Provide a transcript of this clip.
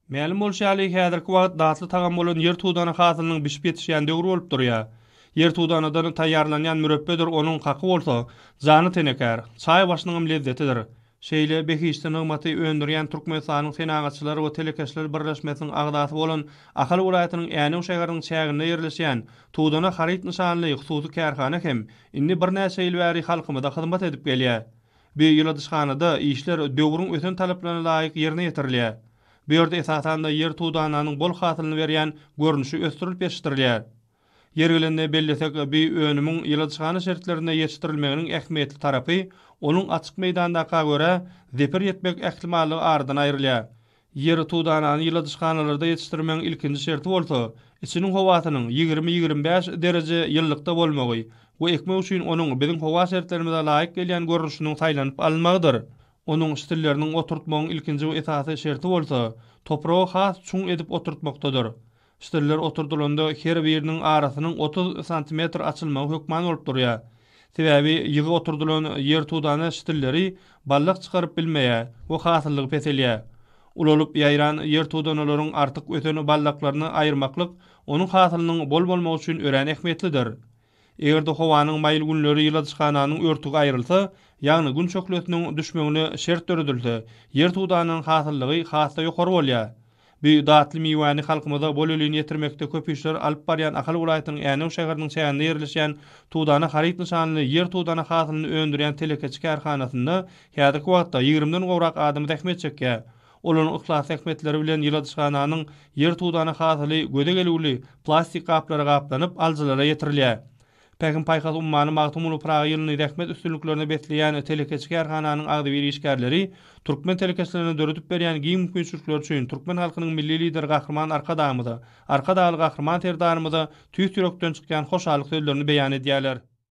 Mälim bolşy ýaly, häzirki wagt datly tagam bolan ýer tudana hasylynyň bişip ýetişýän döwri bolup durýar. Ýer tudanadan taýýarlanýan mürepbedir onuň kaky bolsa, jana tenekar, çaý başynyňam lezzetidir. Şeýle behişdi nygmaty öndürýän Türkmenistanyň Senagatçylar we telekeçiler birleşmesiniň agzasy bolan Ahal welaýatynyň Änew şäheriniň çäginde ýerleşýän Tudana haryt nyşanly hususy kärhana hem indi birnäçe ýyl bäri halkymyza hyzmat edip gelýär. Bu ýyladyşhanada işler döwrüň ösen talaplaryna laýyk ýerine ýetirilýär. Bu ýerde esasan-da ýer tudananyň bol hasylyny berýän görnüşi ösdürilip ýetişdirilýär. Ýeri gelende bellesek, bu önümiň ýyladyşhana şertlerinde ýetişdirilmeginiň ähmiýetli tarapy, onuň açyk meýdandaka görä, zeper ýetmek ähtimallygy aradan aýrylýar. Ýer tudanany ýyladyşhanalarda ýetişdirmegiň ilkinji şerti bolsa, içiniň howasynyň 20-25 dereje ýylylykda bolmagy we ekmek üçin onuň biziň howa şertlerimize laýyk gelýän görnüşiniň saýlanyp alynmagydyr. Onuň şitilleriniň oturtmagyň ilkinji we esasy şerti bolsa, topragy has çuň edip oturtmakdadyr. Ştiller oturdylanda her biriniň arasynyň 30 santimetr açylmagy hökman bolup durýar. Sebäbi ýygy oturdylan ýertudana ştilleri baldak çykaryp bilmeýär we hasyllygy peselýär. Ulalyp ýaýran ýertudanalaryň artyk ösen baldaklaryny aýyrmaklyk onuň hasylynyň bol bolmagy üçin örän ähmiýetlidir. Eger-de howanyň maýyl günleri ýyladyşhananyň örtügi aýrylsa, ýagny gün şöhlesiniň düşmegine şert döredilse, ýertudanyň hasyllygy has-da ýokary bolýar. Bu datly miwäni halkymyza bolelin ýetirmekde köp işler alyp barýan Ahal welaýatynyň Änew şäheriniň çäginde ýerleşýän Tudana haryt nyşanly ýer tudana hasylyny öndürýän telekeçi kärhanasynda häzirki wagtda ýigrimden gowrak adam zähmet çekýär. Olaryň yhlas zähmetleri bilen ýyladyşhananyň ýer tudana hasyly göze gelüwli plastik gaplara gaplanyp, alyjylara ýetirilýär. Pähim-paýhas ummany Magtymguly Pyragy ýylyny zähmet üstünliklerine besleýän telekeçi kärhananyň agzybir işgärleri türkmen telekeçilerine döredip berýän giň mümkinçilikleri üçin türkmen halkynyň Milli Lideri Gahryman Arkadagymyza, Arkadagly Gahryman Serdarymyza tüýs ýürekden çykýan hoşallyk sözlerini beýan edýärler.